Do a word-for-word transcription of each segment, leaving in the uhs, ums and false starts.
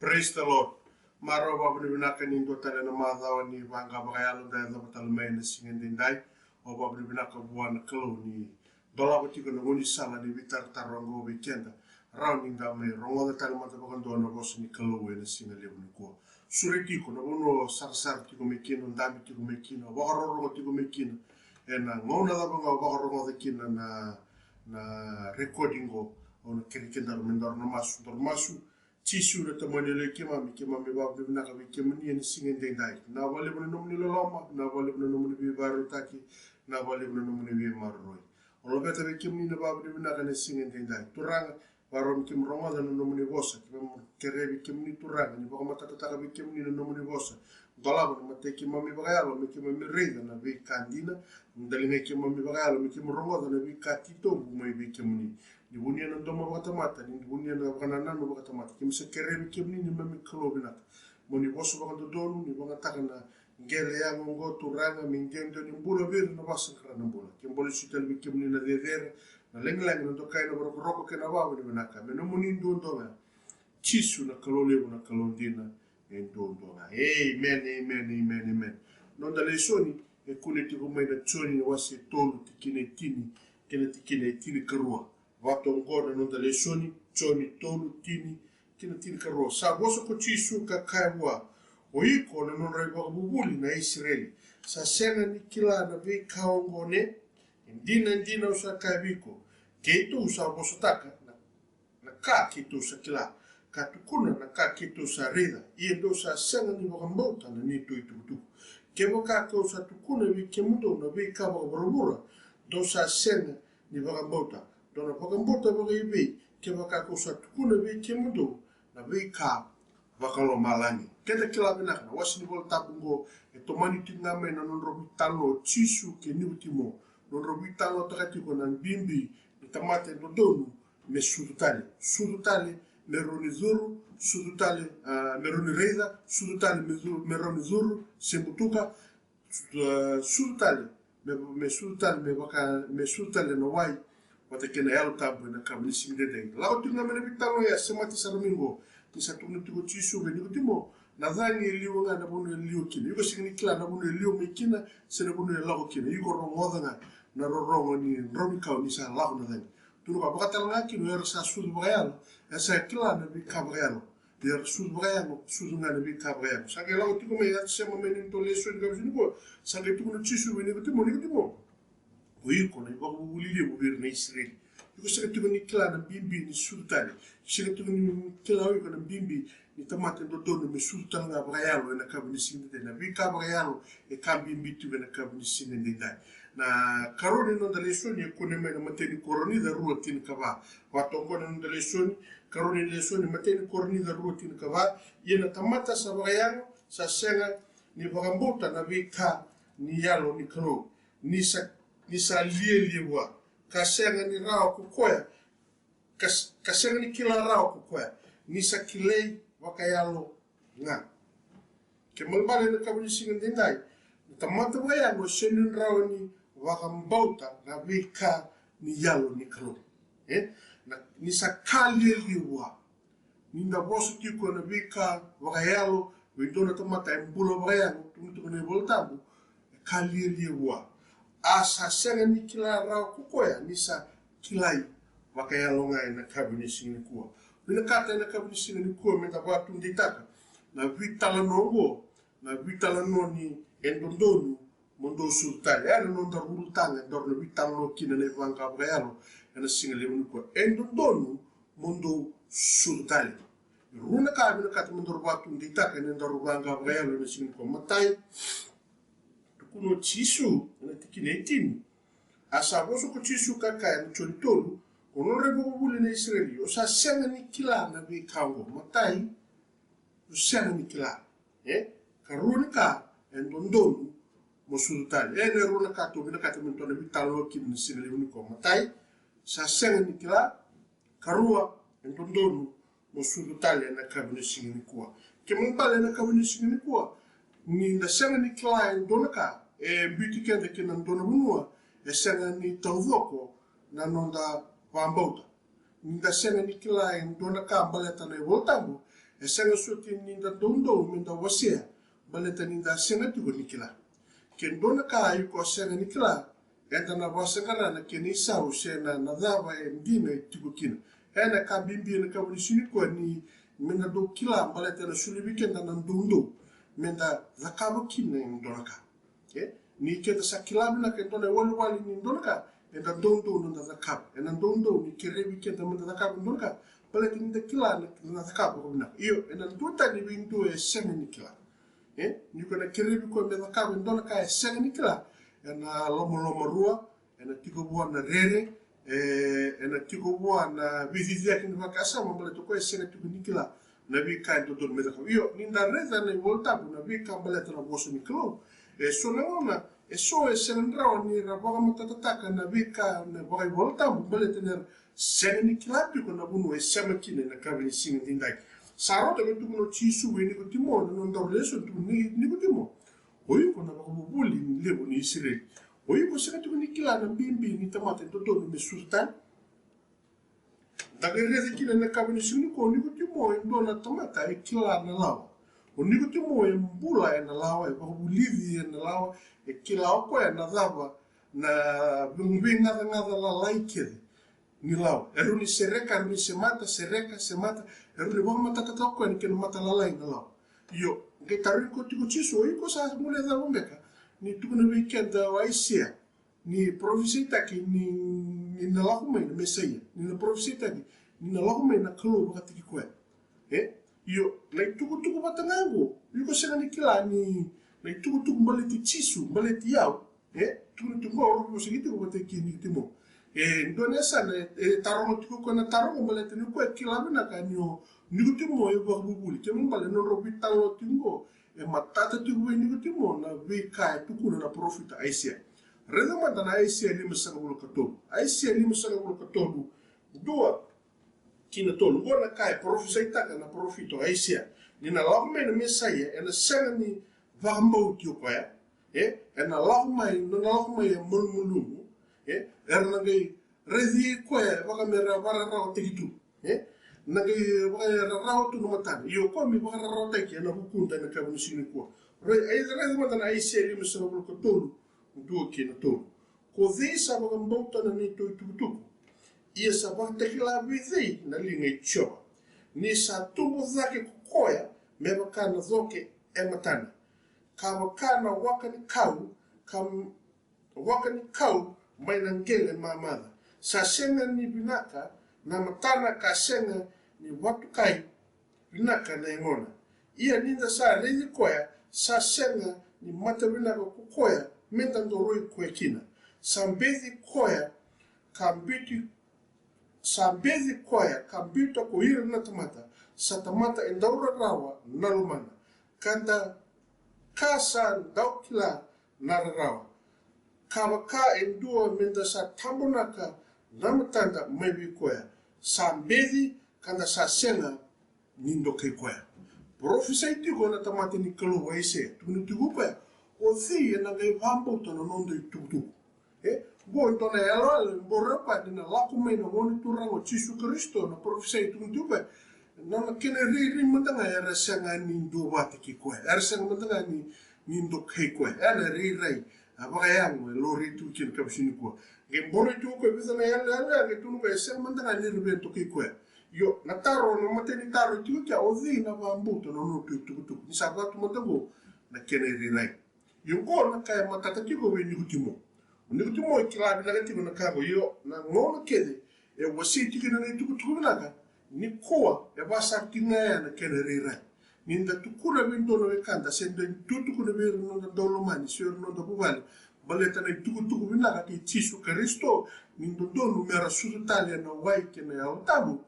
Praise the Lord. Marau, vakavinavinaka ni dua tale na macawa ni vaqa vakayalo da yacova tale mai ena siga edaidai. Au vakavinavinaka vua na Kalou ni dolava tiko na gaunisala ni veitaratara oqo vei keda, rawa ni da mai rogoca tale mada vakadua na vosa ni Kalou ena siga levu nikua. Sureti iko na vanua o sarasara tiko mai kina, o dabe tiko mai kina, o vakarorogo tiko mai kina, ena gauna cava ga o vakarogoca kina na, na recording oqo, au na kerei kedaru me daru na masu. Daru masu. Jisu na Tamani yaloi keimami, keimami vakavinavinaka vei kemuni ena siga edaidai. Vinaka vakalevu na nomuni loloma, vinaka vakalevu na nomuni veivakarautaki, vinaka vakalevu na nomuni veimaroroi. Au laveta vei kemuni na vakavinavinaka ena siga edaidai. Turaga, vakarau me keimami rogoca na nomuni vosa, keimami kerea vei kemuni Turaga ni vakamatatataka vei kemuni na nomuni vosa. Dolava na matai keimami vakayalo me keimami raica na veika dina, daligai keimami vakayalo me keimami rogoca na veika titobu mai vei kemuni. Ni vunia na domo vakatamata, ni vunia na vakanananu vakatamata. Keimami sa kerea vei kemuni ni mami Kalou vinaka, mo ni vosa vakadodonu, ni vagataka na qele yago oqo Turaga me idewadewa ni bula vei ira na vakasaqara na bula. Ke bole sui tale vei kemuni na cecere, na lagilagi, na dokai, na vakarokoroko kei na vakavinavinaka me nomuni duadua ga. Jisu na Kalou levu, na Kalou dina, e duadua ga. Amen, amen, amen, amen. Noda lesoni e kune tiko mai na Joni na wase e tolu, tikina e tini kei na tikina e tinikarua. Vata oqo na noda lesoni, Joni tolu, tini kei na tinikarua. Sa vosa ko Jisu ka kaya vua, o iko na nodra ivakavuvuli na Isireli, sa sega ni kila na veika oqo ne? E dina, e dina au sa kaya vei iko, keitou sa vosataka na, na ka keitou sa kila, ka tukuna na ka keitou sa raica, ia dou sa sega ni vakabauta na neitou itukutuku. Kevaka kau sa tukuna vei kemudou na veika vakavuravura, dou sa sega ni vakabauta, dou na vakabauta vakaivei kevaka kau sa tukuna vei kemudou na veika vakalomalagi? Keda kila vinaka na wase ni Vola Tabu oqo e tomani tiko ga mai na nodra veitalanoa o Jisu kei Nikotimo, nodra veitalanoataka tiko na bibi ni tamata e dodonu me sucu tale, sucu tale me rawa ni curu, sucu tale, ah, me rawa ni raica, sucu tale me cu-, me rawa ni curu se butuka, su-, ah, sucu tale me, me sucu tale me vaka, me sucu tale na wai vata kei na Yalo Tabu ena yakavi ni siga edaidai. Lako tiko ga mai na veitalanoa ya, semati sara mai oqo. Ni sa tukuna tiko o Jisu vei Nikotimo, na cagi e liwa ga na vanua e liwa kina. Iko sega ni kila na vanua e liwa mai kina se na vanua e lako kina. Iko rogoca ga na rorogo ni drau ni kau ni sa lako na cagi. Tukuna vaka tale ga kina o ira sa sucu vakayalo, era sa kila na veika vakayalo. Ia era sucu vakayago, sucu ga na veika vakayago. Sa qai lako tiko mai, e sema mai na noda lesoni ka visi nikua. Sa qai tukuna o Jisu vei Nikotimo, Nikotimo, o iko na ivakavuvuli levu vei ira na Isireli. Iko sega tiko ni kila na bibi ni sucu tale. Sega tiko ni kila o iko na bibi ni tamata e dodonu me sucu tale ga vakayalo ena yakavi ni siga edaidai. Na veika vakayalo e ka bibi tiko ena yakavi ni siga edaidai. Na ikarua ni noda lesoni e kune mai na imatai ni Korinica rua, tinikava. Vata oqo na noda lesoni, ikarua ni lesoni, imatai ni Korinica rua, tinikava. Ia na tamata sa vakayago sa sega ni vakabauta na veika ni Yalo ni Kalou, ni sa, ni sa lialia vua, ka sega ni rawa ko koya, ka s-, ka sega ni kila rawa ko koya, ni sa kilai vakayalo ga. Kena ibalebale ena yakavi ni siga edaidai, na tamata vakayago e sega ni rawa ni vakabauta na veika ni Yalo ni Kalou. E? Na, ni sa ka lialia vua. Ni da vosa tiko ena veika vakayalo vei dua na tamata e bula vakayago, tukuna tiko na iVola Tabu, e ka lialia vua. A sa sega ni kila rawa ko koya ni sa kilai vakayalo ga ena yakavi ni siga nikua. Vinakata ena yakavi ni siga nikua meda vakatudeitaka na veitalanoa oqo, na veitalanoa ni e dodonu mo dou sucu tale. Ena noda ulutaga edaru na veitalanoa kina na ivaqa vakayalo ena siga levu nikua, e dodonu mo dou sucu tale. Rua na ka vinakata medaru vakatudeitaka ena nodaru vaqa vakayalo ena siga nikua. Matai, tukuna o Jisu ena tikina e tini. A sa vosa ko Jisu ka kaya, na Joni tolu, ko nodra ivakavuvuli na Isireli, o sa sega ni kila na veika oqo. Matai, o sega ni kila. E? Karua ni ka, e dodonu mo sucu tale. E, na rua na ka tou vinakata medatou na veitalanoa kina ena siga levu nikua. Matai, sa sega ni kila. Karua, e dodonu mo sucu tale ena yakavi ni siga nikua. Kena ibalebale ena yakavi ni siga nikua, ni da sega ni kila e dua na ka e biuti keda ki na dua na vanua, e sega ni taucoko na noda vakabauta. Ni da sega ni kila e dua na ka baleta na iVola Tabu, E sega soti ni da doudou me da wasea, baleta ni da sega tiko ni kila. Ke dua na ka iko a sega ni kila, eda na vakasaqara na kena isau se na, na cava e dina e tiko kina. Ena ka bibi ena ka vuni sini koya ni me da dau kila, baleta ena soli vei keda na doudou me da cakava kina e dua na ka. E? Ni keda sa kila vinaka e dua na iwalewale ni dua na ka, ena doudou na noda cakava. Ena doudou ni kerevi keda me da cakava e dua na ka, baleta ni da kila na, na cakava vakavinaka. Io, ena dua tani vei dua e sega ni kila. E? Ni ko na kerevi koya me cakava e dua na ka e sega ni kila, ena lomalomarua, ena tiko vua na rere, e, ena tiko vua na veiciciyaki ni vakasama, baleta o koya e sega tiko ni kila na veika e dodonu me cakava. Io, ni da raica na iVolatabu, na veika baleta na vosa ni Kalou, e so na gauna, e so e sega ni rawa ni ra vakamatatataka na veika na vakaiVolatabu, baleta ni ra sega ni kila tiko na vanua e sema kina ena yakavi ni siga edaidai. Sa rauta me tukuna o Jisu vei Nikotimo, na nodaru lesoni, tukuna, Ni, Nikotimo, o iko na ivakavuvuli levu ni Isireli, o iko sega tiko ni kila na bibi ni tamata e dodonu me sucu tani? Da qai raica kina ena yakavi ni siga nikua, o Nikotimo e dua na tamata e kila na lawa. O Nikotimo e bula ena lawa, e vakavulici ena lawa, e kila o koya na cava na veigacagaca lalai kece ni lawa. E rawa ni sereka, e rawa ni semata, sereka, semata, e rawa ni vakamatatataka o koya na kena matalalai na lawa. Io, qai tarogi koya tiko o Jisu, o iko sa guilecava beka ni tukuna vei keda o Aisea ni parofisaitaki ni, ni na lako mai na Mesaia, ni na parofisaitaki ni na lako mai na Kalou vakataki koya. E? Io, na itukutuku vata ga oqo, iko sega ni kila ni na itukutuku baleti Jisu, baleti au, e? Tukuna tiko qo, au rogo sigi tiko vata kei Nikotimo. E dua na yasana e, e taroga tiko koya na taro oqo, baleta ni koya e kila vinaka ni o Nikotimo e vakavuvuli. Kena ibalebale, nodrau veitalanoa tiko qo, e matata tiko vei Nikotimo na veika e tukuna na parofita Aisea. Raica mada na Aisea limasagavulu ka tolu. Aisea limasagavulu ka tolu, dua ki na tolu. Qo na ka e parofisaitaka na parofita o Aisea, ni na lako mai na Mesaia, ena sega ni vakabauti o koya. E? Ena lako mai, na nona lako mai e malumalumu. E? Era na qai raici koya vaka me ra vakararawataki tu. E? Na qai vakararawa tu na matana. Io, o koya me vakararawataki ena vukuda ena yakavi ni siga nikua. Rai, ai, raica mada na Aisea limasagavulu ka tolu, dua ki na tolu. Ko cei sa vakabauta na neitou itukutuku? Ia sa vakatakila vei cei na liga i Jiova? Ni sa tubu cake ko koya me vaka na coke e matana, ka vaka na waka ni kau, ka waka ni kau mai na qele mamaca. Sa sega ni vinaka na matana, ka sega ni vatukai vinaka na yagona. Ia ni da sa raici koya, sa sega ni mata vinaka ko koya me da doroi koya kina. Sa beci koya ka biuti, sa beci koya ka biuta ko ira na tamata, sa tamata e dau rarawa na lomana. Ka da, ka sa dau kila na rarawa, ka vaka e dua me da sa tabonaka na matada mai vei koya. Sa beci ka da sa sega ni dokai koya. Parofisai tiko na tamata ni Kalou o Aisea, tukuna tiko o koya, o cei ena qai vakabauta na noda itukutuku? E, qo e dua na iyaloyalo e boro o koya ni na lako mai na Gone Turaga o Jisu Karisito, na parofisai, tukuna tiko o koya, na, na kena irairai mada ga era sega ni duavata kei koya, era sega mada ga ni, ni dokai koya. Era na irairai, a, vakayago e laurai tu kina ka visi nikua. Qai boro tu o koya e vica na iyaloyalo, qai tukuna o koya e sega mada ga ni ra via dokai koya. Io, na taro, na imatai ni taro e tiko kea, o cei ena vakabauta na noda itukutuku? Ni sa vatu mada qo na kena irairai. Io, qo na ka e matata tiko vei Nikotimo. O Nikotimo e kila vinaka tiko na ka qo. Io, na gauna kece e wasei tiko kina na itukutuku vinaka, nikua e vakasara tiko ga ya na kena irairai. Ni da tukuna vei dua na wekada, se da tukuna vei ira na noda daulomani, se ira na noda vuvale, baleta na itukutuku vinaka kei Jisu Karisito, ni dodonu me ra sucu tale ena wai kei na Yalo Tabu,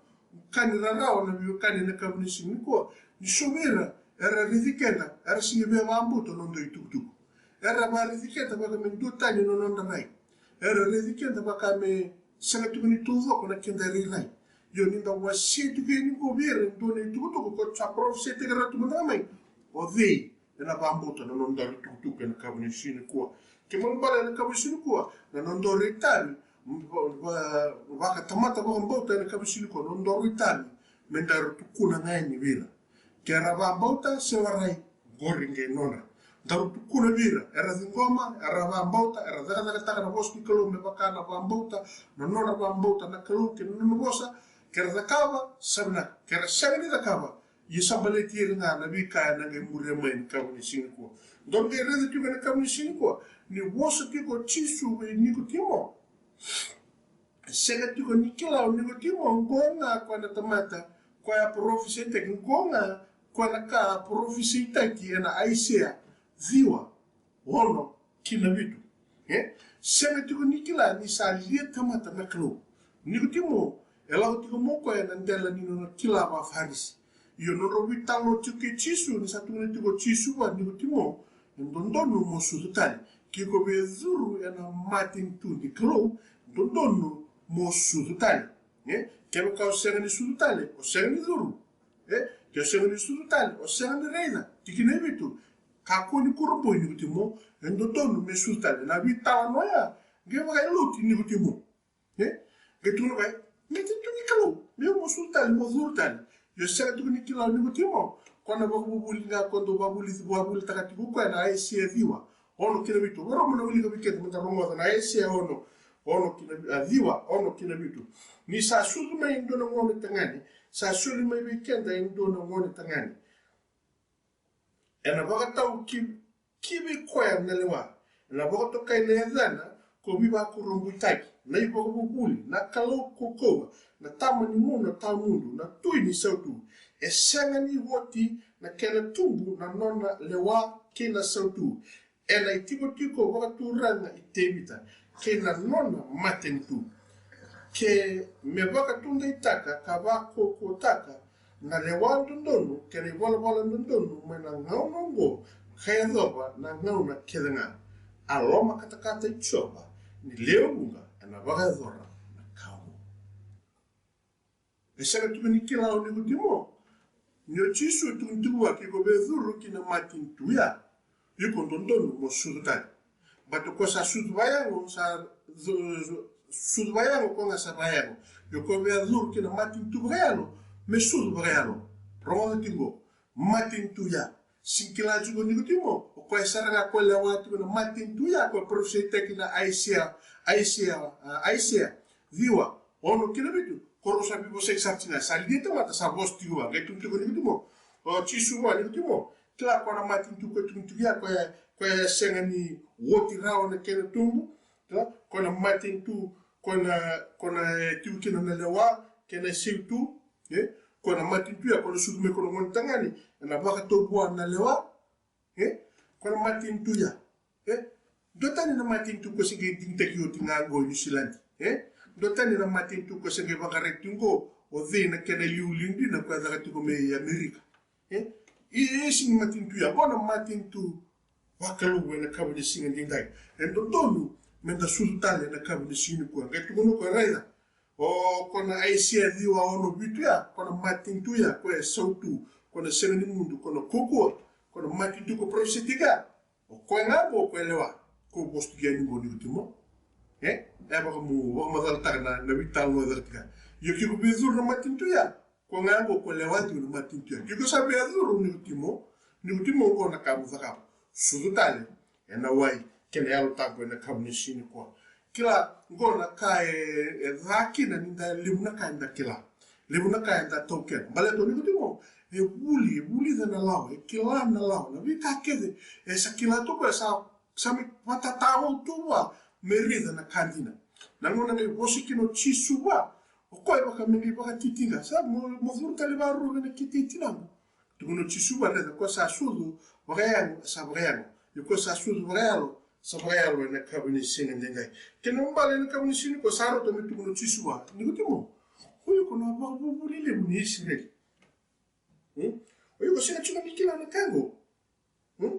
ka ni rarawa na veiwekani ena yakavi ni siga nikua, ni so vei ira era raici keda, era sega ni via vakabauta na noda itukutuku. Era vakaraici keda vaka me duatani na noda rai. Era raici keda vaka me sega tiko ni taucoko na keda irairai. Io, ni da wasei tiko yani qo vei ira e dua na itukutuku, ko sa parofisaitaki rawa tu mada ga mai. O cei ena vakabauta na nodaru itukutuku ena yakavi ni siga nikua? Kena ibalebale ena yakavi ni siga nikua, na nodaru itavi, va, va, vakatamata vakabauta ena yakavi ni siga nikua, na nodaru itavi me daru tukuna ga yani vei ira. Ke ra vakabauta se warai, qori qai nodra. Daru tukuna vei ira, era ciqoma, era vakabauta, era cakacakataka na vosa ni Kalou me vaka na vakabauta, na nodra vakabauta na Kalou kei na nona vosa. Ke ra cakava, sa vinaka. Ke ra sega ni cakava, ia sa baleti ira ga na veika ena qai muria mai ena yakavi ni siga nikua. Daru qai raica tiko ena yakavi ni siga nikua ni vosa tiko o Jisu vei Nikotimo. E sega tiko ni kila o Nikotimo, qo ga koya na tamata koya a parofisaitaki, qo ga koya na ka a parofisaitaki ena Aisea ciwa, ono ki na vitu. E sega tiko ni kila ni sa lia tamata na Kalou. Nikotimo e lako tiko mai o koya ena dela ni nona kila vaFarisi. Io, nodrau veitalanoa tiko kei Jisu, ni sa tukuna tiko o Jisu vua Nikotimo, e dodonu mo sucu tale. Ke ko via curu ena matanitu ni Kalou, dodonu mo sucu tale. E, kevaka o sega ni sucu tale, o sega ni curu. E, ke o sega ni sucu tale, o sega ni raica. Tikina e vitu. Kakua ni kurabui Nikotimo, e dodonu me sucu tale. Na veitalanoa ya qai vakayaloti Nikotimo. E? Qai tukuna o koya, me tiko ni Kalou, me mo sucu tale, mo curu tale. Io, sega tiko ni kila o Nikotimo, koya na vakavuvuli ga, koya dau vakavuli, vakavulitaka tiko o koya na Aisea ciwa, ono ki na vitu. Vakarau mo na wilika vei keda, meda rogoca na Aisea ono, ono ki na vi-, a, ciwa, ono ki na vitu. Ni sa sucu mai e dua na gone tagane, sa soli mai vei keda e dua na gone tagane. Ena vakatau ki, ki vei koya na lewa. Ena vakatokai na yacana ko Veivakurabuitaki, na iVakavuvuli, na Kalou Kaukauwa, na Tama ni Gauna Tawamudu, na Tui ni Sautu. E sega ni oti na kena tubu na nona lewa kei na sautu. Ena itikotiko vakaturaga i Tevita kei na nona matanitu. Ke me vakataudeitaka ka vakaukauwataka na lewa dodonu kei na ivalavala dodonu mai na gauna oqo ka yacova na gauna kece ga. A lomakatakata i Jiova ni lewe vuqa ena vakayacora na ka oqo. E sega tiko ni kila o Nikotimo ni o Jisu e tukuna tiko vua, ke ko via curu ki na matanitu ya, iko dodonu mo sucu tale. Baleta ko sa sucu vakayago, sa cu-, cu-, sucu vakayago, ko ga sa vakayago. Io, ko via curu ki na matanitu vakayalo, me sucu vakayalo. Rogoca tiko, matanitu ya. Sega ni kila tiko o Nikotimo, o koya sara ga ko lewa tiko na matanitu ya ko parofisaitaki na Aisea, Aisea, a, Aisea ciwa, ono ki na vitu. Ko rau sa veivosaki sara tiko ga, sa lia tamata, sa vosa tiko vua. Qai tukuna tiko o Nikotimo, o Jisu vua, Nikotimo, kila, koya na matanitu ko tukuna tiko ya, koya, koya e sega ni oti rawa na kena tubu. Kila, koya na matanitu, koya na, koya na, e, tiko kina na lewa kei na sautu. E, koya na matanitu ya, koya na sucu mai ko na gone tagane, ena vakatau vua na lewa. E, koya na matanitu ya. E, dua tani na matanitu ko se qai digitaki oti ga qo i Niusiladi. E, dua tani na matanitu ko se qai vaqarai tiko qo o cei na kena iliuliu dina ko e caka tiko mai Amerika. E, e, e sega ni matanitu ya, qo na matanitu vakalou ena yakavi ni siga edaidai. E dodonu meda sucu tale ena yakavi ni siga nikua. Qai tukuna o koya, raica, o koya na Aisea ciwa, ono, vitu ya, koya na matanitu ya, koya e sautu, koya na sega ni mudu, koya na kaukauwa, koya na matanitu ko parofisaitaki ya. O koya ga qo, o koya lewa, ko vosa tiko yani qo, Nikotimo. E, e vakamu-, vakamacalataka na, na veitalanoa e caka tiko ya. Io, ke ko via curu na matanitu ya, ko ga qo ko lewa tiko na matanitu ya. Ke ko sa via curu, Nikotimo, Nikotimo, qo na ka mo cakava. Sucu tale ena wai kei na Yalo Tabu ena yakavi ni siga nikua. Kila, qo na ka e, e ca kina ni da, levu na ka eda kila. Levu na ka eda taukena. Baleta o Nikotimo e vuli, e vulica na lawa, e kila na lawa. Na veika kece e sa kila tu o koya, sa, sa mai vakatatao tu vua me raica na ka dina. Na gauna qai vosa kina o Jisu vua, o koya vaka me qai vakatitiqa. Sa mo, mo curu tale vakarua vei na kete i tinaqu. Tukuna o Jisu vua, raica, ko sa sucu vakayago, sa vakayago. Ia ko sa sucu vakayalo, sa vakayalo ena yakavi ni siga edaidai. Kena ibalebale, ena yakavi ni siga nikua sa rauta me tukuna o Jisu vua, Nikotimo, o iko na ivakavuvuli levu ni Isireli. Hmm? O iko sega tiko ni kila na ka qo. Hmm?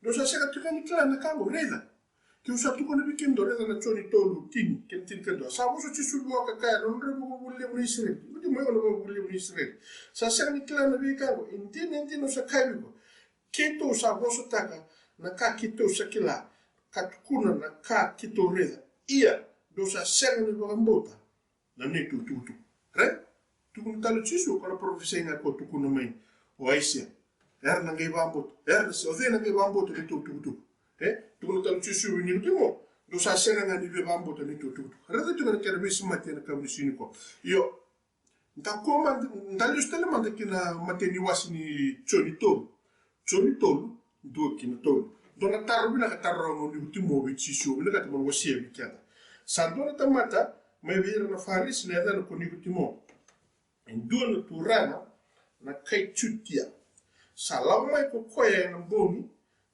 Dou sa sega tiko ni kila na ka qo, raica. Keu sa tukuna vei kemudou, raica na Joni tolu, tini kei na tinikadua. Sa vosa o Jisu vua ka kaya, na nodrau ivakavuvuli levu na Isireli. Nikotimo, o iko na ivakavuvuli levu ni Isireli. Sa sega ni kila na veika qo? E dina, e dina, au sa kaya vei iko, keitou sa vosataka na ka keitou sa kila, ka tukuna na ka keitou raica. Ia, dou sa sega ni vakabauta na neitou itukutuku. Right? Tukuna tale o Jisu, koya na parofisai ga ko tukuna mai O Aisea. Era na qai vakabauta. Era na se, o cei na qai vakabauta na neitou tukutuku? E? Tukuna tale o Jisu vei Nikotimo, dou sa sega ga ni via vakabauta na neitou tukutuku. Raica tiko na kena veisemati ena yakavi ni siga nikua. Io, da kua mada, da lesu tale mada ki na imatai ni wase ni Joni tolu. Joni tolu, dua ki na tolu. Dua na taro vinaka taro o Nikotimo vei Jisu, vinakata mo na wasea vei keda. Sa dua na tamata mai vei ira na Farisi, na yacana ko Nikotimo. E dua na turaga na kai Jutia. Sa lako mai ko koya ena bogi,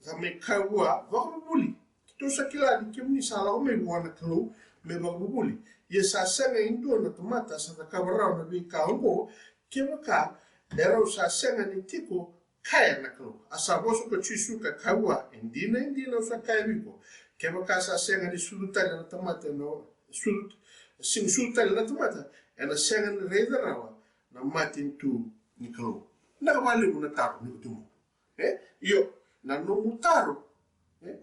sa mai kaya vua, Vakavuvuli, keitou sa kila ni kemuni sa lako mai vua na Kalou me vakavuvuli. Ia sa sega e dua na tamata sa cakava rawa na veika oqo, kevaka e rau sa sega ni tiko kaya na Kalou. A sa vosa ko Jisu ka kaya vua, E dina, e dina, au sa kaya vei iko, kevaka sa sega ni sucu tale na tamata ena sucu, sega ni sucu tale na tamata, ena sega ni raica rawa na matanitu ni Kalou. Vinaka vakalevu na taro, Nikotimo. E? Io, na nomu taro, e?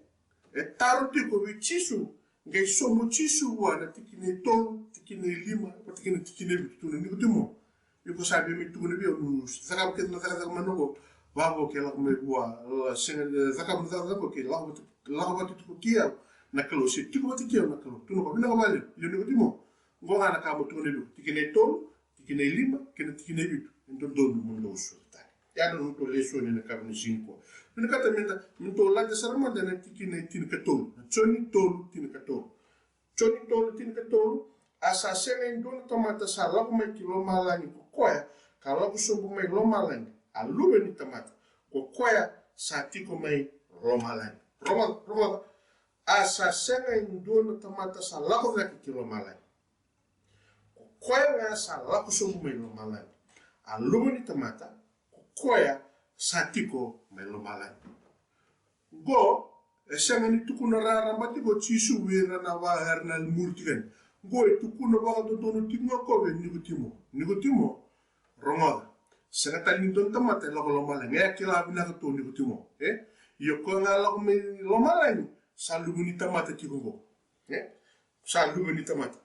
E taro tiko vei Jisu, qai sauma o Jisu vua na tikina e tolu, tikina e lima, vata kei na tikina e vitu, tukuna, Nikotimo, iko sa via mai tukuna vei au niu cakava kece na cakacaka mana qo, vavo ke lako mai vua, la, sega, e, cakava na cakacaka qo ke lako vata, lako vata tiko kei au na Kalou, se tiko vata kei au na Kalou. Tukuna vua, vinaka vakalevu, io Nikotimo, qo ga na ka mo tukuna vei au, tikina e tolu, tikina e lima kei na tikina e vitu, e dodonu mo dau sucu tale. Ya na nodatou lesoni ena yakavi ni siga nikua. Vinakata meda, meda lade sara mada ena tikina e tinikatolu, na Joni tolu tinikatolu. Joni tolu tinikatolu, A sa sega e dua na tamata sa lako mai ki lomalagi ko koya ka lako sobu mai lomalagi, a Luve ni tamata, ko koya sa tiko mai lomalagi. Rogoca, rogoca. A sa sega e dua na tamata sa lako cake ki lomalagi, ko koya ga sa lako sobu mai lomalagi, a Luve ni tamata, ko koya sa tiko mai lomalagi. Qo e sega ni tukuna raraba tiko o Jisu vei ira na va, era na muri tiko yani. Qo e tukuna vakadodonu tiko ga o koya vei Nikotimo. Nikotimo, rogoca. Sega tale ni dua na tamata e lako lomalagi. E a kila vinaka tu o Nikotimo. E? Ia o koya ga lako mai lomalagi, sa Luve ni tamata tiko qo. E? Sa Luve ni tamata.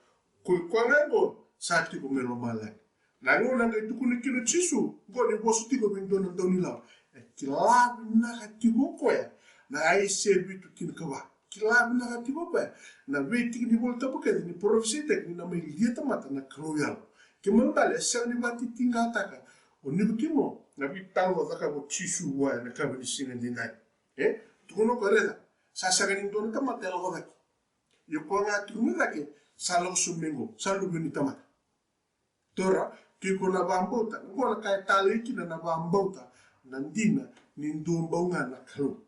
Ko koya ga qo sa tiko mai lomalagi. Na gauna qai tukuna kina o Jisu, qo ni vosa tiko vei dua na daunilawa. E kila vinaka tiko o koya na Aisea vitu tinikava. Kila vinaka tiko o koya na veitiki ni Vola Tabu kece ni parofisaitaki ni na mai lia tamata na Kalou yalo. Kena ibalebale e sega ni vakatitiqataka o Nikotimo na veitalanoa cakava o Jisu vua ena yakavi ni siga edaidai. E? Tukuna o koya, raica, sa sega ni dua na tamata e lako cake. Ia o koya ga tiko mai cake sa lako sobu mai qo, sa Luve ni tamata. Tora, ke ko na vakabauta, qo na ka e talei kina na vakabauta, na dina ni dua bau ga na Kalou.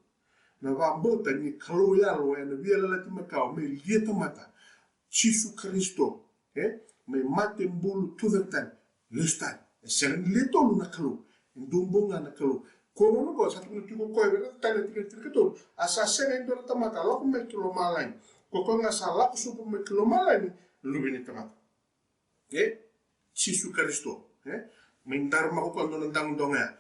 Na vakabauta ni Kalou yalo ena via yalataki makawa me lia tamata, Jisu Karisito, e? Me mate, bulu, tucake tale, lesu tale. E sega ni le tolu na Kalou, e dua bau ga na Kalou. Ko gona qo sa tukuna tiko o koya vei ira tale na tikina tinikatolu, a sa sega e dua na tamata a lako mai ki lomalagi, ko koya ga sa lako sobu mai ki lomalagi, Luve ni tamata. E? Jisu Karisito, e? Mai daramaka o koya dua na dagodago ya,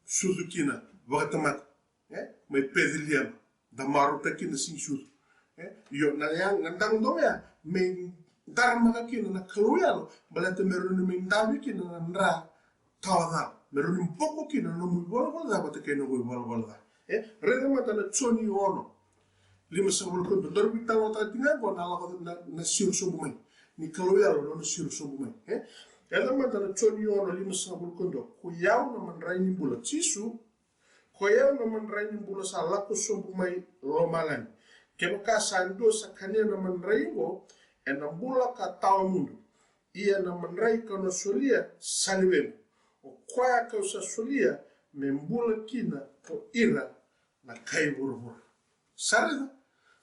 sucu kina vakatamata, e? Mai Peceliema, da marautaka kina na Siganisucu. E? Io, na ya, na dagodago ya, me daramaka kina na Kalou yalo, baleta me rawa ni mai davi kina na dra tawa ca, me rawa ni boko kina na nomu ivalavala ca vata kei na noqu ivalavala ca. E? Raica mada na Joni ono, limasagavulu ka dua. Daru veitalanoataka tiko ga qo na lako na, na siro sobu mai. Ni Kalou yalo na nona siro sobu mai. E? Raica mada na Joni ono, limasagavulu ka dua. Ko i au na madrai ni bula, Jisu, ko i au na madrai ni bula sa lako sobu mai lomalagi. Kevaka sa dua sa kania na madrai oqo, ena bula ka tawamudu. Ia na madrai kau na solia sa lewequ, o koya kau sa solia me bula kina ko ira na kai vuravura. Sa raica,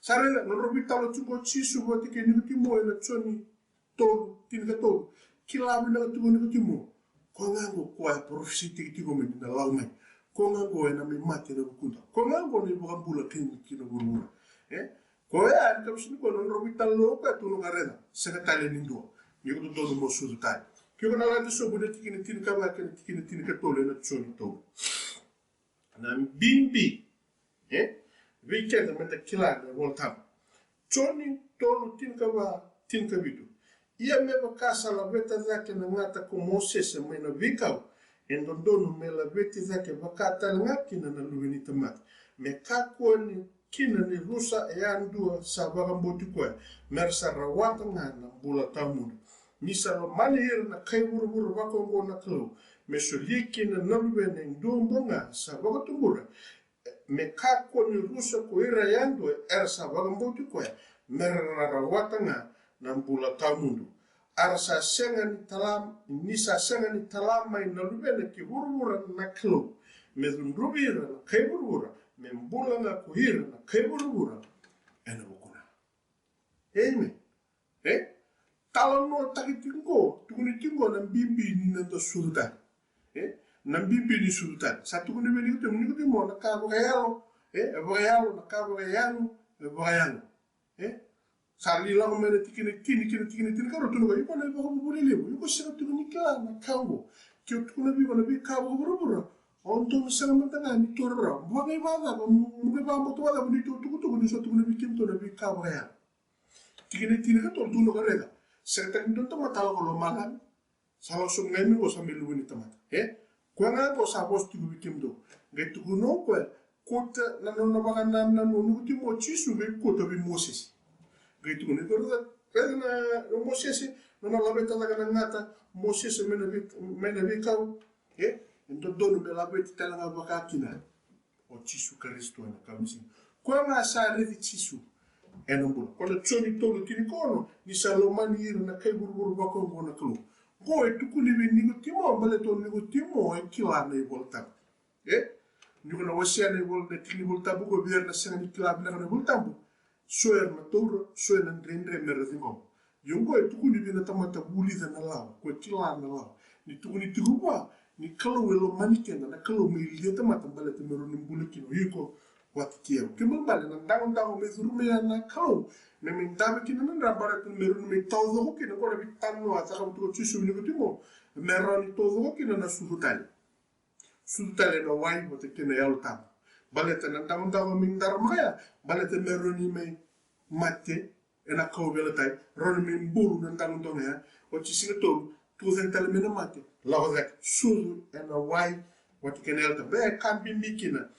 sa raica, na nodra veitalanoa tiko o Jisu vata kei Nikotimo ena Joni tolu, tinikatolu. Kila vinaka tiko o Nikotimo. Koya ga qo koya e parofisaitaki tiko mai ni na lako mai. Koya ga qo ena mai mate ena vukuda. Koya ga qo na iVakabula kei na vuravura. E? Koya, ena yakavi ni siga nikua, na nodra veitalanoa o koya, tukuna o koya, raica, sega tale ni dua. Ni ko dodonu mo sucu tale. Ke ko na lade sobu na tikina tinikava kei na tikina tinikatolu ena Joni tolu. Na bibi, e? Vei keda meda kila na iVolatabu. Joni tolu, tinikava, tinikavitu. Ia me vaka sa laveta cake na gata ko Mosese mai na veikau, e dodonu me laveti cake vaka tale ga kina na Luve ni tamata, me kakua ni kina ni rusa e yadua sa vakabauti koya, me ra sa rawata ga na bula tawamudu. Ni sa lomani ira na kai vuravura vakaoqo na Kalou, me solia kina na Luvena e dua bau ga sa vakatubura, me kakua ni rusa ko ira yadua era sa vakabauti koya, me ra rawata ga na bula tawamudu. A ra sa sega ni tala, ni sa sega ni tala mai na Luvena ki vuravura na Kalou, me cudruvi ira na kai vuravura, me bula ga ko ira na kai vuravura ena vukuna. Amen. E? Talanoataki tiko qo, tukuni tiko qo na bibi ni noda sucu tale. E? Na bibi ni sucu tale. Sa tukuni vei Nikotimo, Nikotimo, na ka vakayalo, e? E vakayalo, na ka vakayalo, e vakayalo. E? Sa lai lako mai na tikina tini, kina tikina tinikarua, tukuna vei iko na ivakavuvuli levu. Iko sega tiko ni kila na ka oqo. Ke o tukuna vei iko na veika vakavuravura, o dou na sega mada ga ni taura rawa. Mo qai vakacava, mo qai vakabauta vakacava ni tou tukutuku ni sa tukuna vei kemudou na veika vakayalo. Tikina tinikatolu, tukuna ka raica. Sega tale ni dua na tamata a lako lomalagi. Sa lako sobu ga mai qo sa mai Luve ni tamata. E? Koya ga qo sa vosa tiko vei kemudou. Qai tukuna o koya, kauta na nona vakanananu o Nikotimo o Jisu qai kauta vei Mosese. Qai tukuna, iko raica, raica na Mosese, nona laveta cake na gata, Mosese mai na vei, mai na veikau. E? E dodonu me laveti tale ga vaka kina o Jisu Karisito ena kawa ni siga. Koya ga sa raici Jisu ena bula. Ko na Joni tolu tinikaono, ni sa lomani ira na kai vuravura vakaoqo na Kalou. Qo e tukuni vei Nikotimo, baleta o Nikotimo e kila na iVolatabu. E? Ni ko na wasea na ivola, na tiki ni iVolatabu ko vei ira na sega ni kila vinaka na iVolatabu. So era na taura, so era na dredre me ra ciqoma. Ia oqo e tukuni vei na tamata vulica na lawa, ko e kila na lawa. Ni tukuni tiko vua ni Kalou e lomani keda, na Kalou me lia tamata baleta me rawa ni bula kina o iko vata kei au. Kena ibalebale na dagodago me curu mai na Kalou, me mai dave kina na dra baleta me rawa ni mai taucoko kina, qo na veitalanoa a cakava tu o Jisu vei Nikotimo, me rawa ni taucoko kina na sucu tale. Sucu tale ena wai vata kei na Yalo Tabu. Baleta na dagodago me dara mai ya, baleta me rawa ni mai mate ena kauveilatai, rawa ni mai bulu na dagodago ya. Oti siga tolu, tucake tale mai na mate, lako cake, sucu ena wai vata kei na Yalo Tabu. E ka bibi kina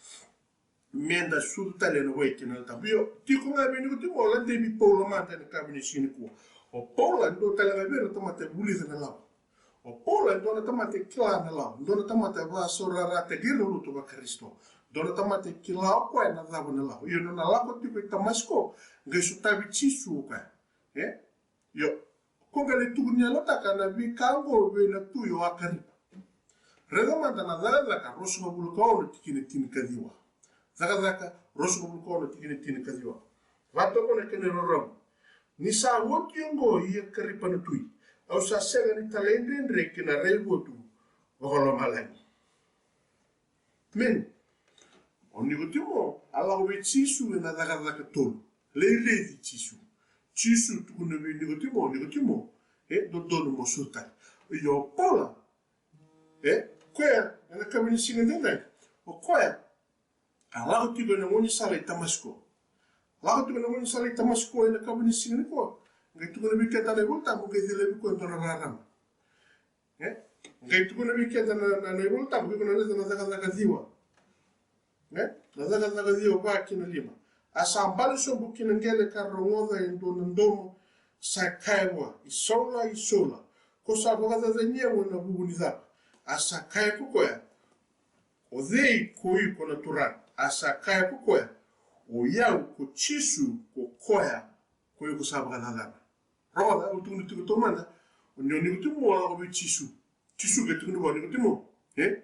meda sucu tale ena wai kei na Yalo Tabu. Io, tiko ga vei Nikotimo, o ladei vei Paula mada ena kawa ni siga nikua. O Paula e dua tale ga vei ira na tamata e vulica na lawa. O Paula e dua na tamata e kila na lawa, dua na tamata e vakasaurarataki ira na lotu vaKarisito, dua na tamata e kila o koya na cava na lawa. Io, nona lako tiko i Tamasiko, qai sotavi Jisu o koya. E? Io, ko qai lai tukuni yalotaka na veika oqo vei na tui o Akaripa. Raica mada na Cakacaka ruasagavulu ka ono tikina tinikaciwa. Cakacaka ruasagavulu ka ono tikina tinikaciwa. Vatoka na kena iraramu. Ni sa oti oqo, ia Akaripa na tui, au sa sega ni talaidredre ki na raivotu vakalomalagi. Meni. O Nikotimo a lako vei Jisu ena Cakacaka tolu. Lai raici Jisu. Jisu tukuna vei Nikotimo, Nikotimo, e dodonu mo sucu tale. Ia o Paula, e, koya ena kawa ni siga edaidai, o koya a lako tiko ena gaunisala i Tamasiko. Lako tiko ena gaunisala i Tamasiko ena kawa ni siga nikua. Qai tukuna vei keda na iVolatabu, qai cilavi koya e dua na rarama. E? Qai tukuna vei keda na, na, na iVolatabu, iko na raica na Cakacaka ciwa. E? Na Cakacaka ciwa, va ki na lima. A sa bale sobu ki na qele ka rogoca e dua na domo sa kaya vua, I Saula, I Saula, ko sa vakacacani au ena vuku ni cava? A sa kaya ko koya, O cei ko iko na Turaga? A sa kaya ko koya, O i au ko Jisu, ko koya ko iko sa vakacacana. Rogoca, au tukuna tiko taumada, o Ni, o Nikotimo a lako vei Jisu. Jisu qai tukuna vua, Nikotimo, e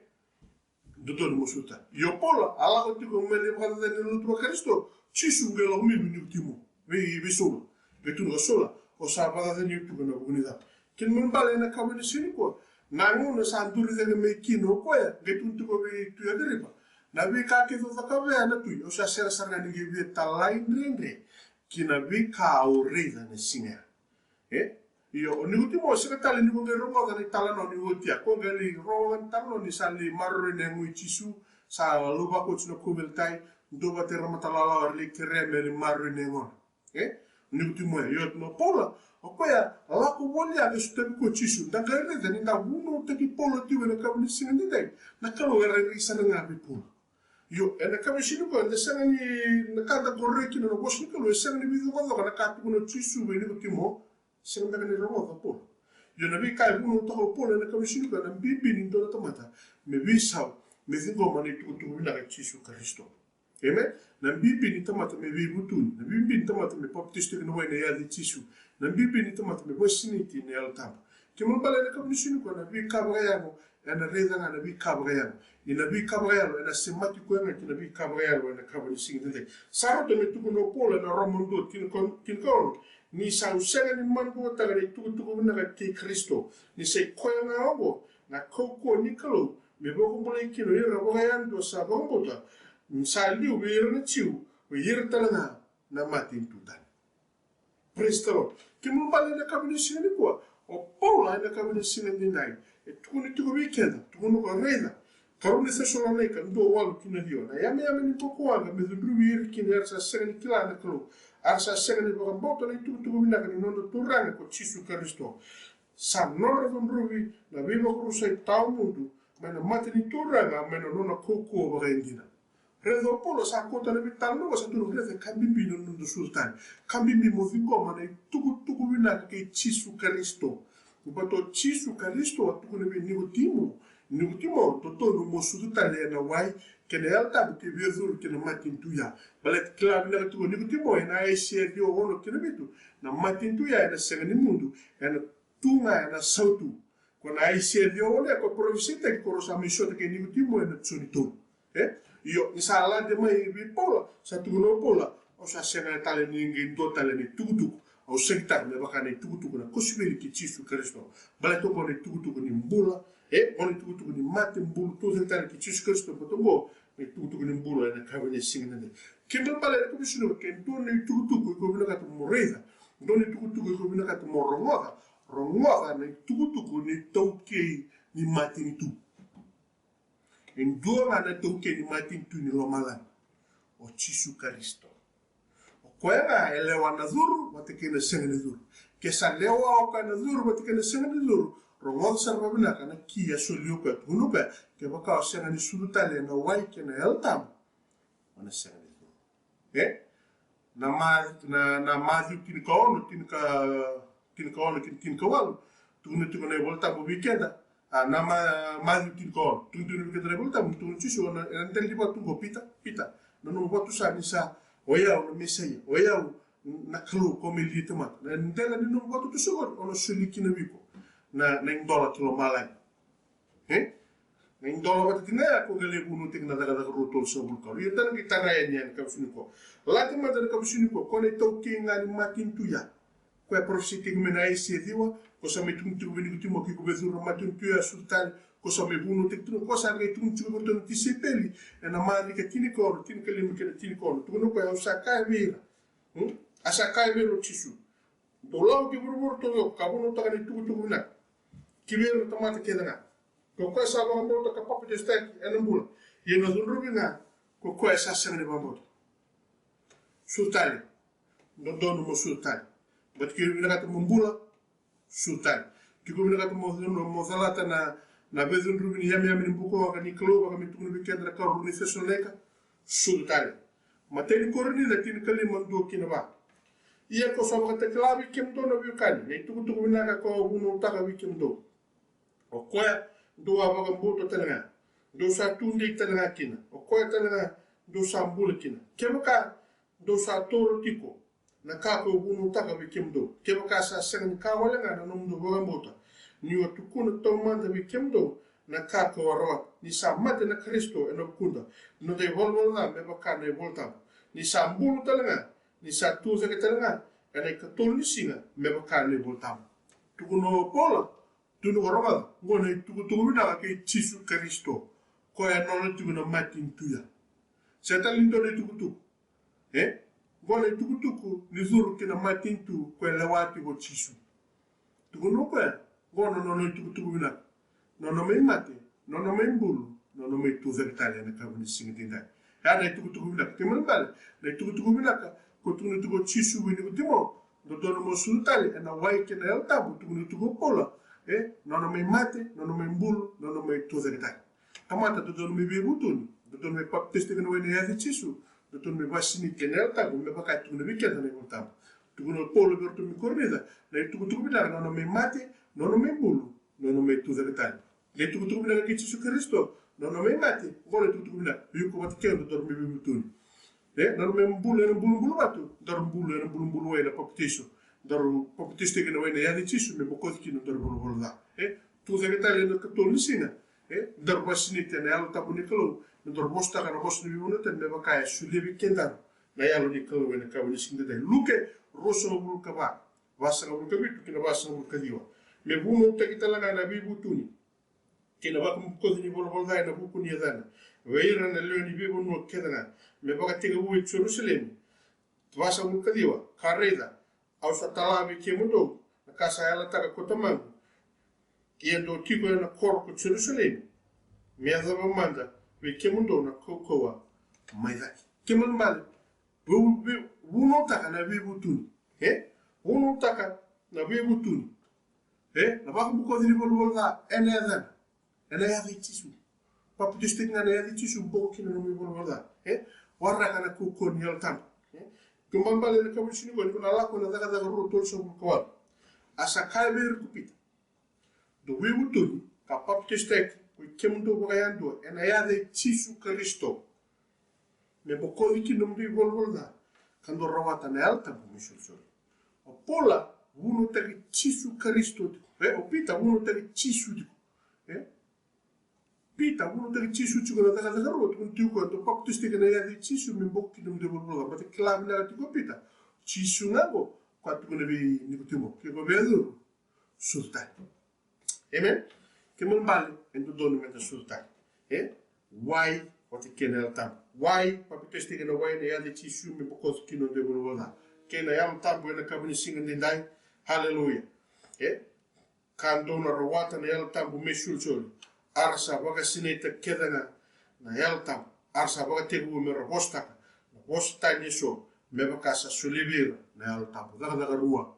dodonu mo sucu tale. Ia o Paula a lako tiko me lai vakacacani na lotu vaKarisito. Jisu qai lako mai vei Nikotimo, vei, vei Saula. Qai tukuna, Saula, o sa vakacacani au tiko ena vuku ni cava? Kena ibalebale ena kawa ni siga nikua, na gauna sa duri cake mai kina o koya, qai tukuna tiko vei Tui Akaripa, na veika kece o cakava ya na tui, au sa sega sara ga ni qai via talaidredre ki na veika au raica na siga ya. E? Io, o Nikotimo sega tale ni ko qai rogoca na italanoa ni oti ya. Ko qai lai rogoca na italanoa ni sa lai maroroi na yago i Jisu, sa lauvako oti na kauveilatai, duavata ira na mata lalawa, era lai kerea me lai maroroi na yagona. E? O Nikotimo ya. Io, o Paula, O koya lako voli ya qai sotavi koya o Jisu. Da qai raica ni da vunautaki Paula tiko ena yakavi ni siga edaidai. Na Kalou e rairai sara ga vei Paula. Io, ena yakavi ni siga nikua eda sega ni, na ka da qoroya kina na vosa ni Kalou e sega ni veicoqacoqa na ka tukuna o Jisu vei Nikotimo. Sega beka ni rogoca o Paula. Io, na veika e vunautaka o Paula ena yakavi ni siga nikua na bibi ni dua na tamata me veisau, me ciqoma na itukutuku vinaka i Jisu Karisito. Amen. Na bibi ni tamata me veivutuni, na bibi ni tamata me papitaisotaki ena wai ena yaca i Jisu, na bibi ni tamata me vakasinaiti ena Yalo Tabu. Kena ibalebale ena yakavi ni siga nikua na veika vakayago ena raica ga na veika vakayago. Ia na veika vakayalo ena semati koya ga kei na veika vakayalo ena yakavi ni siga edaidai. Sa rauta me tukuna o Paula ena Roma dua, tinika, tinikaono: Ni sa, au sega ni maduataka na itukutuku vinaka kei Karisito, ni sa i koya ga oqo na kaukauwa ni Kalou me vakabulai kina o ira vakayadua sa vakabauta, sa liu vei ira na Jiu, vei ira tale ga na matanitu tani. Praise the Lord. Kena ibalebale ena yakavi ni siga nikua, o Paula ena yakavi ni siga edaidai e tukuna tiko vei keda, tukuna o koya, raica, karua ni Cesalonaika dua, walu ki na ciwa: Na yameyame ni bukawaqa me cudruvi ira kina era sa sega ni kila na Kalou, era sa sega ni vakabauta na itukutuku vinaka ni noda Turaga ko Jisu Karisito. Sa nodra cudruvi na veivakarusai tawamudu mai na mata ni Turaga, mai na nona kaukauwa vakaidina. Raica o Paula sa kauta na veitalanoa, sa tukuna, raica, ka bibi na noda sucu tale. Ka bibi mo ciqoma na itukutuku vinaka kei Jisu Karisito. Baleta o Jisu Karisito a tukuna vei Nikotimo, Nikotimo, dodonu mo sucu tale ena wai kei na Yalo Tabu ke via curu ki na matanitu ya. Baleta kila vinaka tiko o Nikotimo ena Aisea ciwa, ono ki na vitu, na matanitu ya ena sega ni mudu, ena tu ga ena sautu. Ko na Aisea ciwa, ono ya ko parofisaitaki ko rau sa mai sota kei Nikotimo ena Joni tolu. E? Io, ni sa lade mai vei Paula, sa tukuna o Paula, au sa sega tale ni qai dua tale na itukutuku au sagitaka me vaka na itukutuku na kosipeli kei Jisu Karisito. Baleta oqo na itukutuku ni bula, e, oqo na itukutuku ni mate, bulu, tucake tale kei Jisu Karisito, baleta oqo na itukutuku ni bula ena yakavi ni siga edaidai. Kena ibalebale ena yakavi ni siga nikua, ke dua na itukutuku iko vinakata mo raica, dua na itukutuku iko vinakata mo rogoca, rogoca na itukutuku ni taukei ni matanitu. E dua ga na taukei ni matanitu ni lomalagi, o Jisu Karisito. O koya ga e lewa na curu vata kei na sega ni curu. Ke sa lewa o koya na curu vata kei na sega ni curu, rogoca sara vakavinaka na ki a solia o koya, tukuna o koya, kevaka o sega ni sucu tale ena wai kei na Yalo Tabu, o na sega ni curu. E? Na Ma-, na, na Maciu tinikaono, tinika, tinikaono ki na tinikawalu, tukuna tiko na iVolatabu vei keda. A, na Ma-, Maciu tinikaono, tukuna tiko vei keda na iVolatabu, tukuna o Jisu, na, ena dela ni vatu qo, Pita, Pita, na nomu vatu sa ni sa, o yau na Mesaia, o yau na Kalou ko mai lia tamata. Na dela ni nomu vatu tu sa qori, au na solia kina vei iko na, na idola ki lomalagi. E? Na idola vata kina ya ko qai lai vunautaki na Cakacaka rua, tolusagavulu ka walu. Ia da na qai tara yani ena yakavi ni siga nikua. Lade mada ena yakavi ni siga nikua, ko na itaukei ga ni matanitu ya. Ko e parofisaitaki mai na Aisea ciwa, ko sa mai tukuna tiko vei Nikotimo, ke ko via curu na matanitu ya, sucu tale, ko sa mai vunautaki tiko, ko sa qai tukuna tiko vei iratou na tisaipeli ena Marika tinikaono, tinikalima kei na tinikaono. Tukuna o koya, au sa kaya vei ira. Hmm? A sa kaya vei ira o Jisu. Dou lako ki vuravura taucoko ka vunautaka na itukutuku vinaka ki vei ira na tamata kece ga. Ko koya sa vakabauta ka papitaisotaki ena bula, ia na cudruvi ga ko koya sa sega ni vakabauta. Sucu tale. Dodonu mo sucu tale. Baleta ke o vinakata mo bula, sucu tale. Ke o vinakata mo, mo calata na, na veicudruvi ni yameyame ni bukawaqa ni Kalou, vaka me tukuna vei keda na karua ni Cesalonaika, sucu tale. Matai ni Korinica tinikalima, dua ki na va. Ia ko sa vakatakila vei kemudou na veiwekani na itukutuku vinaka kau a vunautaka vei kemudou. O koya dou a vakabauta tale ga, dou sa tudei tale ga kina. O koya tale ga dou sa bula kina. Kevaka dou sa taura tiko na ka kau vunautaka vei kemudou, kevaka sa sega ni ka wale ga na nomudou vakabauta, niu a tukuna taumada vei kemudou na ka kau a rawata, ni sa mate na Karisito ena vukuda, na noda ivalavala ca me vaka na iVolatabu, ni sa bulu tale ga, ni sa tucake tale ga ena ikatolu ni siga me vaka na iVolatabu. Tukuna o Paula, tukuna, rogoca, oqo na itukutuku vinaka kei Jisu Karisito, koya e nona tiko na matanitu ya. Sega tale ni dua na itukutuku. E? Oqo na itukutuku ni curu ki na matanitu ko e lewa tiko o Jisu. Tukuna o koya, oqo na nona itukutuku vinaka. Nona mai mate, nona mai bulu, nona mai tucake tale ena yakavi ni siga edaidai. Ya na itukutuku vinaka. Kena ibalebale, na itukutuku vinaka ko tukuna tiko o Jisu vei Nikotimo, Dodonu mo sucu tale ena wai kei na Yalo Tabu, tukuna tiko o Paula. E, nona mai mate, nona mai bulu, nona mai tucake tale. Tamata dodonu me veivutuni, dodonu me papitaisotaki ena wai ena yaca i Jisu, dodonu me vakasinaiti ena Yalo Tabu, me vaka e tukuna vei keda na iVola Tabu. Tukuna o Paula vei iratou mai Korinica, na itukutuku vinaka, nona mai mate, nona mai bulu, nona mai tucake tale. Na itukutuku vinaka kei Jisu Karisito, nona mai mate, oqo na itukutuku vinaka, vei iko vata kei au, dodonu me veivutuni. E, nona mai bulu ena bulubulu vatu, daru bulu ena bulubulu wai na papitaiso. Daru papitaisotaki ena wai ena yaca i Jisu me bokoci kina nodaru ivalavala ca. E, tucake tale ena ikatolu ni siga. E, daru vakasinaiti ena Yalo Tabu ni Kalou, me daru vosataka na vosa ni veivanua tani me vaka e solia vei kedaru na Yalo ni Kalou ena yakavi ni siga edaidai. Luke ruasagavulu ka va, vasagavulu ka vitu ki na vasagavulu ka ciwa. Me vunautaki tale ga na veivutuni kei na vakabokoci ni valavala ca ena vuku ni yacana vei ira na lewe ni veivanua kece ga, me vakatekivu e Jerusalemi. Vasagavulu ka ciwa, ka raica, au sa tala vei kemudou na ka sa yalataka ko Tamaqu, ia dou tiko ena koro ko Jerusalemi, me yacova mada vei kemudou na kaukauwa mai cake. Kemuni bale, vu-, vu-, vunautaka na veivutuni. E? Vunautaka na veivutuni. E? Na vakabokoci ni valavala ca ena yacana. Ena yaca i Jisu. Papitaisotaki ga ena yaca i Jisu, boko kina na nomu ivalavala ca. E? Waraka na kaukauwa ni Yalo Tabu. E? Kemuni bale, ena yakavi ni siga nikua, ni ko na Lako ena Cakacaka rua, tolusagavulu ka walu. A sa kaya vei ira ko Pita, dou veivutuni ka papitaisotaki ko i kemudou vakayadua ena yaca i Jisu Karisito, me bokoci kina nomudou ivalavala ca, ka dou rawata na Yalo Tabu me isolisoli. O Paula vunautaki Jisu Karisito tiko. E, o Pita vunautaki Jisu tiko. E? Pita vunautaki Jisu tiko ena Cakacaka rua, tukuna tiko o koya, dou papitaisotaki ena yaca i Jisu me boko kina nomudou ivalavala ca. Baleta kila vinaka tiko o Pita, Jisu ga qo, koya tukuna vei Nikotimo, ke ko via curu, sucu tale. Amen. Kemuni bale, e dodonu meda sucu tale. E? Wai vata kei na Yalo Tabu. Wai, papitaisotaki ena wai ena yaca i Jisu me bokoci kina nomudou ivalavala ca, kei na Yalo Tabu ena yakavi ni siga edaidai. Haleluya. E? Ka dou na rawata na Yalo Tabu me isolisoli. A ra sa vakasinaita kece ga na Yalo Tabu, a ra sa vakatekivu me ra vosataka na vosa tani eso, me vaka sa solia vei ira na Yalo Tabu. Cakacaka rua,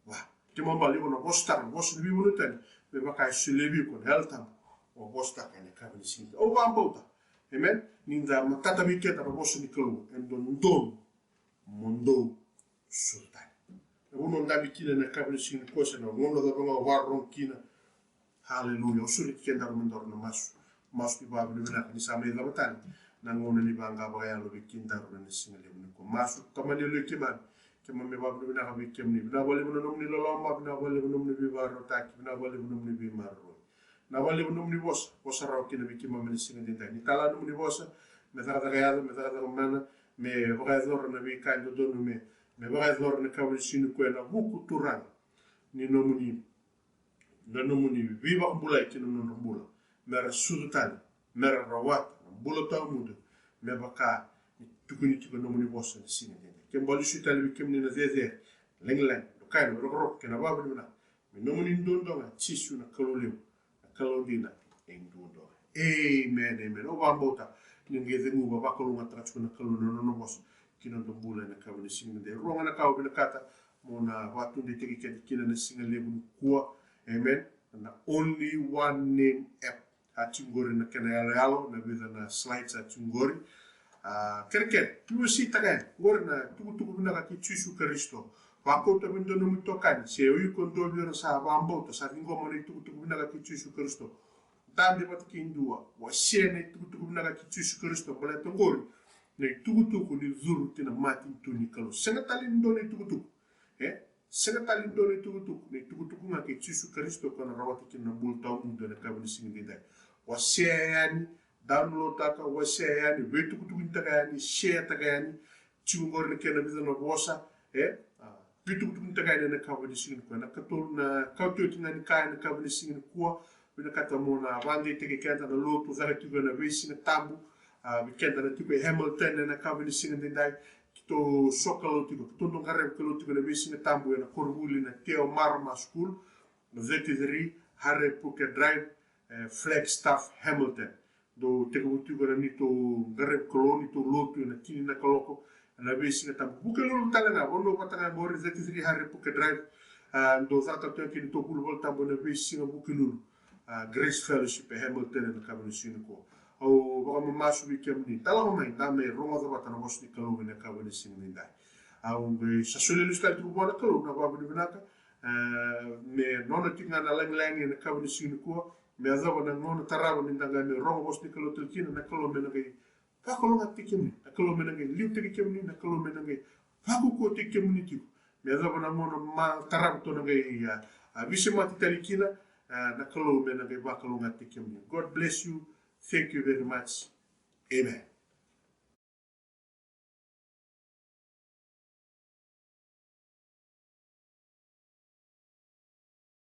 va. Kemuni bale, iko na vosataka na vosa ni veivanua tani me vaka e solia vei iko na Yalo Tabu. O vosataka ena yakavi ni siga. Au vakabauta, amen, ni da matata vei keda na vosa ni Kalou, e dodonu mo dou sucu tale. Na vanua o dabe kina ena yakavi ni siga nikua, se na gauna cava ga o vakarorogo kina. Haleluya. Au sureti kedaru me daru na masu. Masu ni vakavinavinaka ni sa mai cava tale na gauna ni vaqa vakayalo vei kedaru ena siga levu nikua. Masu. Tamai, na yaloi keimami, keimami vakavinavinaka vei kemuni. Vinaka vakalevu na nomuni loloma, vinaka vakalevu na nomuni veivakarautaki, vinaka vakalevu na nomuni veimaroroi. Vinaka vakalevu na nomuni vosa, vosa rawa kina vei keimami ena siga edaidai. Ni tala na nomuni vosa me cakacaka yaco, me cakacaka mana, me vakayacora na veika e dodonu me, me vakayacora ena yakavi ni siga nikua ena vuku, Turaga, ni nomuni, na nomuni veivakabulai ki na nodra bula, me ra sucu tale, me ra rawata na bula tawamudu, me vaka ni tukuni tiko na nomuni vosa ena siga edaidai. Ke bau lesu tale vei kemuni na cecere, lagilagi, dokai, na vakarokoroko kei na vakavinavinaka me nomuni duadua ga, Jisu na Kalou levu, na Kalou dina e duadua ga. Amen, amen. Au vakabauta ni qai ceguva, vakalougatataka tiko na Kalou na nona vosa ki na noda bula ena yakavi ni siga edaidai. Rua ga na ka au vinakata mo na vakataudeitaki keda kina ena siga levu nikua. Amen. Na Only One Name app. A tiko qori na kena yaloyalo, na vica na slides a tiko qori. A, kerekere, veiwaseitaka yani qori na itukutuku vinaka kei Jisu Karisito. Vakauta vei dua nomu itokani, se o iko dua vei ira sa vakabauta, sa ciqoma na itukutuku vinaka kei Jisu Karisito. Dabe vata kei dua, wasea na itukutuku vinaka kei Jisu Karisito, baleta qori na itukutuku ni curu ki na matanitu ni Kalou. Sega tale ni dua na itukutuku. E? Sega tale ni dua na itukutuku, na itukutuku ga kei Jisu Karisito, ko na rawata kina na bula tawamudu ena yakavi ni siga edaidai. Wasea yani, download taka, wasea yani, veitukutukunitaka yani, share taka yani. Tiko qori na kena vica na vosa, e? A, veitukutukunitaka yani ena yakavi ni siga nikua. Na ikatolu, na ikaotioti ga ni ka ena yakavi ni siga nikua, vinakata mo na vakadeitaki keda na lotu caka tiko ena veisiga tabu. A, vei keda na tiko e Hamilton ena yakavi ni siga edaidai, keitou sokalou tiko, keitou dau qaravi Kalou tiko ena veisiga tabu ena koronivuli na Te Ao Marama School, na thirty-three Hare Puke Drive, e, Flagstaff, Hamilton. Dou tekivu tiko na neitou qaravi Kalou, neitou lotu ena tini na kaloko, na veisiga tabu. Vukelulu tale ga, vanua vata ga qori, thirty-three Harry Poker Drive. A, dou cata tu yani kina tokulu Volatabu ena veisiga Vukelulu. A, Grace Fellowship e Hamilton ena yakavi ni siga nikua. Au vakamamasu vei kemuni, da lako mai, da mai rogoca vata na vosa ni Kalou ena yakavi ni siga nidai. Au qai sa solia lesu tale tiko vua na Kalou na vakavinavinaka, e, me nona tiko ga na lagilagi ena yakavi ni siga nikua, me yacova na gauna tarava ni da qai mai rogo vosa ni Kalou tale kina, na Kalou me na qai vakalougatataki kemuni, na Kalou me na qai liutaki kemuni, na Kalou me na qai vakaukauataki kemuni tiko. Me yacova na gauna ma tarava tou na qai, a, a, veisemati tale kina, a, na Kalou me na qai vakalougatataki kemuni. God bless you. Thank you very much. Amen.